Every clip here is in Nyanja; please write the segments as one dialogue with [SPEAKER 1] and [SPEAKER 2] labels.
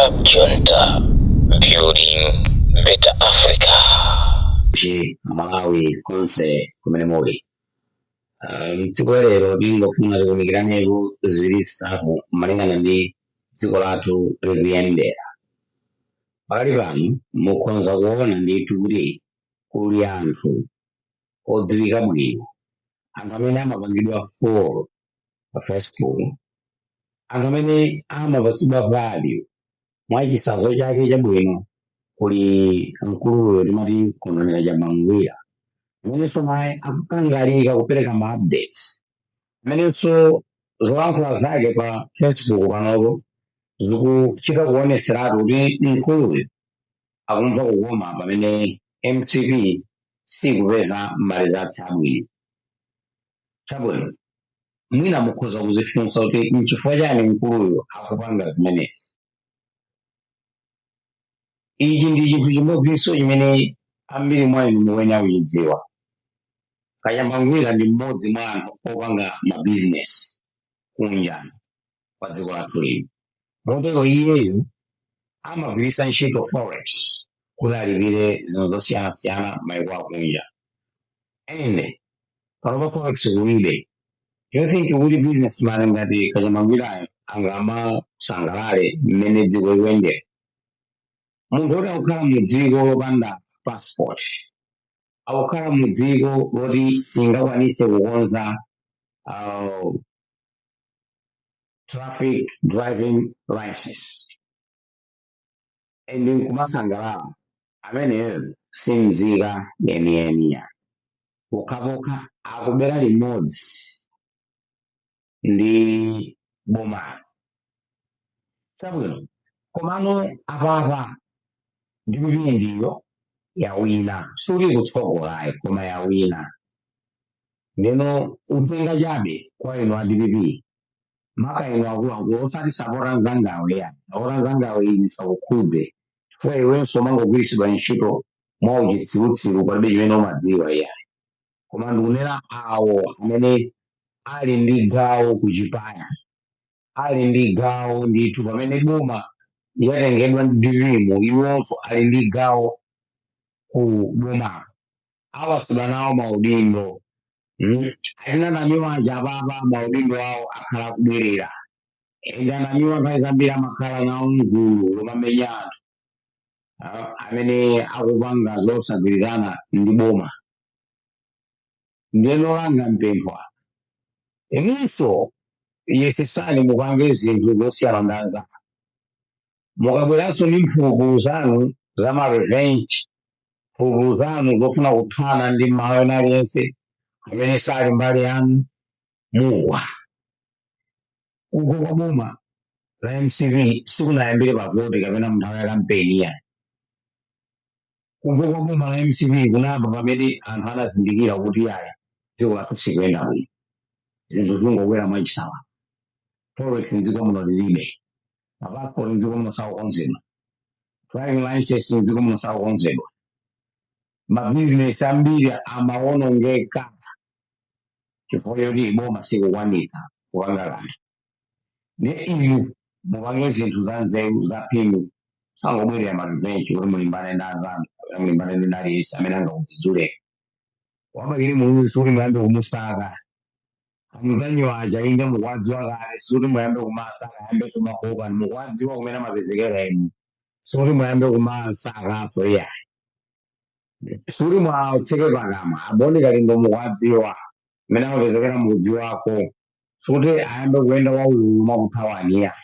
[SPEAKER 1] Cab Junta, building better Africa.
[SPEAKER 2] Chi Malawi konse kumene muli, tsiku la lero tingofuna tikumikiraneko ziwiri zitatu malingana ndi dziko lathu likuyendera. Pakali pano mukhoza kuona ndithu kuti kuli anthu odziwika bwino, anthu amene amapangidwa follow pa Facebook, anthu amene amapatsidwa value mwa chitsanzo chake chabwino. Kuli mkuluyo timati Kondonera Chamangwira, amenenso naye akukangalika kupereka ma updates, amenenso zolankhula zake pa Facebook panopo zikuchita kuoneseratu kuti mkuluyu akumva kukoma pamene MCP sikupeza ma results abwino. Chabwino, mwina mukhoza kuzifunsa kuti nchifukwa chani mkuluyu akupanga zimenezi. Ichi ndi chinthu chimodzinso chimene ambiri mwa inu mukuyenera kuchidziwa. Kachambangwira ndi mmodzi mwa anthu opanga mabizinesi kunja kwa dziko lathu lino, motero iyeyu amagwiritsa ntchito forex kuti alipire zinthu zosiyanasiyana maiko akunja. Ende panopa forex kulibe. Do you think kuti businessman ngati Kachambangwirayo angamasangalale mmene dziko likuyendera? Munthu woti akukhala mu dziko lopanda passport, akukhala mu dziko loti singakwanise kukonza traffic driving license, and nkumasangalala, ameneyo si nzika yeniyeniya. Pokhapokha akubera limodzi ndi bomalo. Chabwino, komano apapa DPP ndiyo yawina, suli kutsogolayi koma yawina. Ndino uthenga chabe kwa inu a DPP, maka inu akuluakulu, osati sapota mzangawe ya sapota mzangawe, izi sakukhudze chifukwa iwenso umangogwiritsidwa ntchito mwa uchitsirutsiru, palibe chimene umadziwa iya. Koma ndikunena awo amene ali ndi gawo kuchipaya, ali ndi gawo ndithu pamene boma yatengedwa ndi DPP, iwonso ali ndi gawo ku boma, awasula nawo maudindo. Atina namiwa aja apapa maudindo awo akhala kubwerera. Ende anamiwa nthawi zambiri amakhala nawo mgulu lomamenya anthu amene akupanga zosagwirizana ndi boma. Ndiyeno langa mpempha, inunso yesesani mupange zinthu zosiyana ndi anzanu. Mukabweranso ndi mphulupulu zanu za ma revenge, mphulupulu zanu zofuna kuthana ndi malo ena aliyense amene sali mbali yanu, mugwa. Kugwa kwa boma la MCP sikunayambire pavoti kapena munthawi ya kampeni ya. Kugwa kwa boma la MCP kunayamba pamene anthu anazindikira kuti ayi, dziko lathu sikuyenda bwino, zinthu zingokwera mwachisawa, forex mdziko muno lilibe, mapasipoti mdziko muno sakukonzedwa, driving license mdziko muno sakukonzedwa, mabizinesi ambiri amawonongeka chifukwa choti boma sikukwanitsa kupanga kanthu. Ndi inu mupange zinthu za nzeru, za phindu, sangobwerera ma revenge kuti mulimbane ndi anzanu kapena mulimbane ndi aliyense amene angakudzudzuleni. Wabakiri Mulungu sikuti muyambe kumusaka amuzanyiwa aja, inde mukuwadziwa kale, sikuti muyambe kumasaka ayambenso makopa, mukuwadziwa kumene amapezekera inu, sikuti muyambe kumasakaso iya, sikuti mwatseke pakamwa. Aboni Kalindo mukuwadziwa kumene amapezekera, mukudziwako, sikuti ayambe kuyenda waululu makuthawaniya.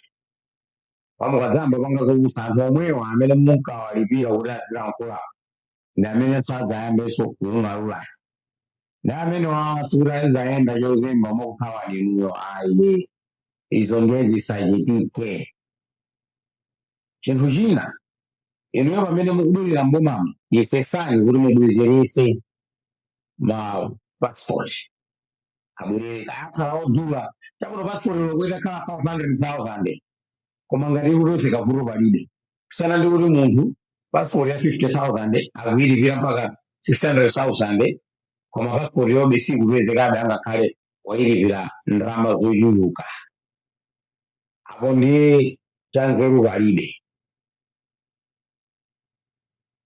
[SPEAKER 2] Pamukadzamba panga zokusa, anthu omwewa amene munkawalipira kuti azilankhula ndi amene sadzayambenso kung'alula, ndi amene wawa, sikuti azayenda chozemba makuthawani inuyo ayi. Izo ndiye zisachitike. Chinthu china, inuyo pamene mukubwerera mbomamo, yesesani kuti mubwezerese ma passport abwerere. Akhala odula chakuno, passport lokweta khala 500,000, koma ngati ikupezeka vuto palibe, kusiyana ndi kuti munthu passport ya 50,000 akuyilipira mpaka 600,000, koma passport yobe sikupezekabe angakhale wayilipira ndalama zochuluka. Apo ndiye chanzeru palibe.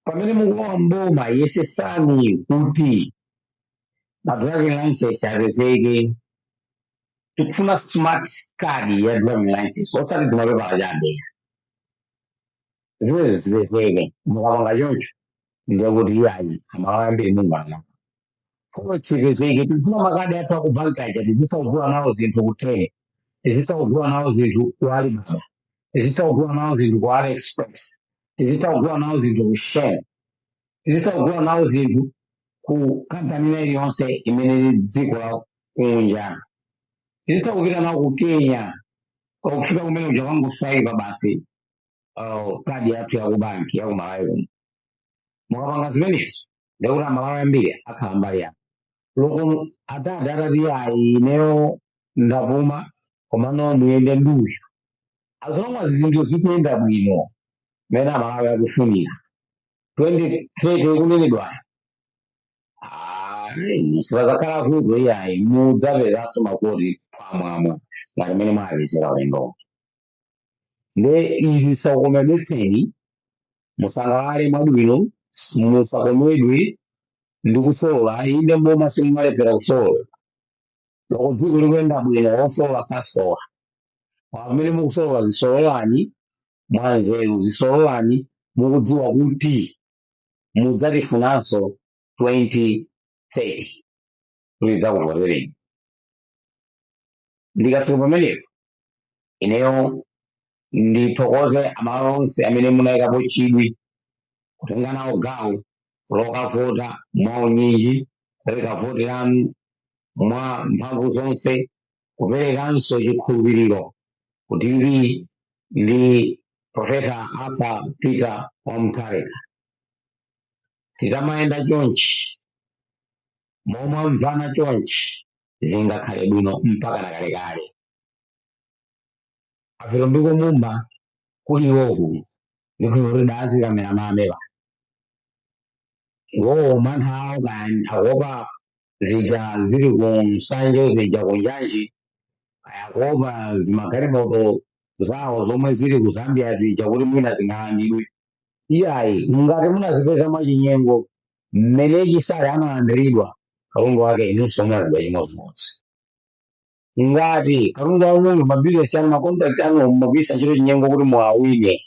[SPEAKER 2] Pamene mukulowa mboma, yesesani kuti ma driving license apezeke. Tikufuna smart card ya driving license, osati zimapepala chabe. Zimenezo zipezeke. Mukapanga choncho, ndiye kuti iyayi, Amalawi ambiri mungana. Forex ipezeke. Tikufuna makadi athu aku banki aja, tizisagula nawo zinthu ku Tele, tizisagula nawo zinthu ku Alibaba, tizisagula nawo zinthu ku AliExpress, tizisagula nawo zinthu ku Shein, tizisagula nawo zinthu ku kampani ina iliyonse imene ili dziko la kunja. Tizisakupita nawo ku Kenya, kufika kumene kuja kwangoswaipa basi kadi yathu ya ku banki ya ku Malawi kuno. Mukapanga zimenezo, ndikuti Amalawi ambiri akhala mbali yanu. Loko atati atati ayi, ineyo ndapuma, komano muyende nduyo, as long as zinthu zikuyenda bwino mmene Amalawi akufunira, 2030 ikunenedwayo sipazakhala kuti iyayi, mudzapezanso makoti pamwamwa ngati mmene mwapezera ulendo. Nde izi zisakukomedwetseni, musangalale mwabwino, musakomedwe ndi kusolola. Inde, mboma simumalephera kusolola. Loko dziko likuyenda bwino, wosolola sasowa. Pamene mukusolola, zisololani mwanzeru, zisololani mukudziwa kuti mudzatifunanso 2030 kuti tidzakuvotereni. Ndikafika pamenepo, ineyo ndithokoze Amalawi onse amene munayikapo chidwi kutenga nawo gawo lokavota mwaunyinji, kupereka voti lanu mwa mphamvu zonse, kuperekanso chikhulupiriro kuti ndi ndi Professor Arthur Peter Mutharika. Tikamayenda chonchi, momwamvana chonchi, zingakhale bwino mpaka na kalekale. Afero ndikumumba kuliwoku ndikuti dazi kamera mameva iwowo mantha awo kani akuopa zija zili ku Nsanje, zija ku njanji, akuopa zimagalimoto zawo zomwe zili ku Zambia zija kuti mwina zingalandidwe. Iyayi, ngati munazipeza mwachinyengo, mmene Chisale analandiridwa katundu wake, inunso munalandidwa chimodzimodzi. Ngati katundu wanuyo, mabizinesi anu, macontract anu, mugwiritsa ntchito chinyengo kuti muawine,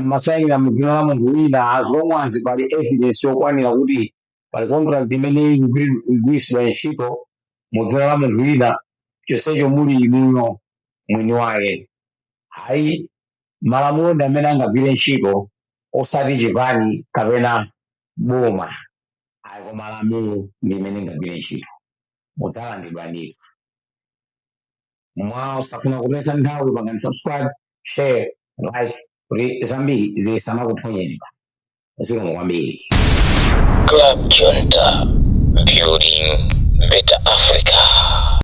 [SPEAKER 2] masayinira mdzina la munthu wina, as long as pali evidence yokwanira kuti pali contract imene ikugwiritsidwa ntchito mu dzina la munthu wina, chonsecho muli inuyo mwini wake, hayi, malamulo ndi amene angagwire ntchito, osati chipani kapena boma ayi, koma lamulo ndi imene ingagwire ntchito. Mudzalandidwa ndithu. Mwa usafuna kupeza nthawi, pangani subscribe, share, like kuti zambiri zisamakuphonyeni. Zikomo kwambiri.
[SPEAKER 1] Club Junta, building better Africa.